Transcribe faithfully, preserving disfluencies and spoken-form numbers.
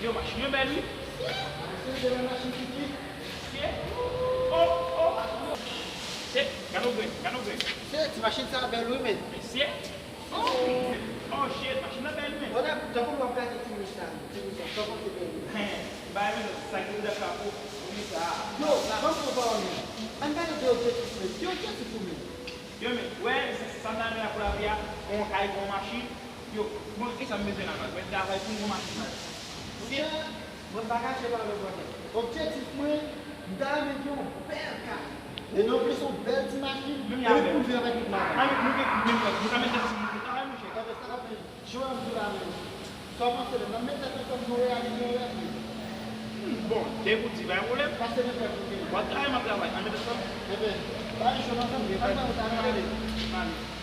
Yo, machin yo bèl, wi. Mesye, se bèl machin ki ki. Mesye. Oh, oh. Mesye, gade yon grenn, gade yon grenn. Mesye, ti machin sa bèl, wi, men. Mesye. Oh, oh, shit, machin nan bèl, wi, men. Wòdab, tankou w ap gade ti wouj sa, ti wouj sa, sa panse bèl, wi. Hen, bay, wi, sa ki wouj ak chapo, wi, sa. Yo, ban m pran pawòl, men. Ann pale de objektif, men. Ki objektif ou menm? Yo, men, wè, sa, sa m ta renmen la pou lavi a, gon kay, gon machin. Yo, bon, kisa m bezwen la, baz? Mwen travay pou m gon machin, baz. Monchè, mwen pa kache pale w, brother. Objektif mwen, m ta renmen gen yon bèl kay. E non plis yon bèl ti machin, epi pou m viv avèk tout madanm. Ann, nou gen menm rèv. Nou ka met tèt ansanm, nou travay, monchè. Sa fè, sa fè. Jan m di la menm. Sa w panse menm? N ap met tèt ansanm, nou reyalize yon rèv menm. Hmm, bon, depi w di, pa gen pwoblèm. Pase nan kè pou w. W ap travay, m ap travay. Ann met ansanm. Enben, bay jòn ansanm, ann bay yon travay. Ale.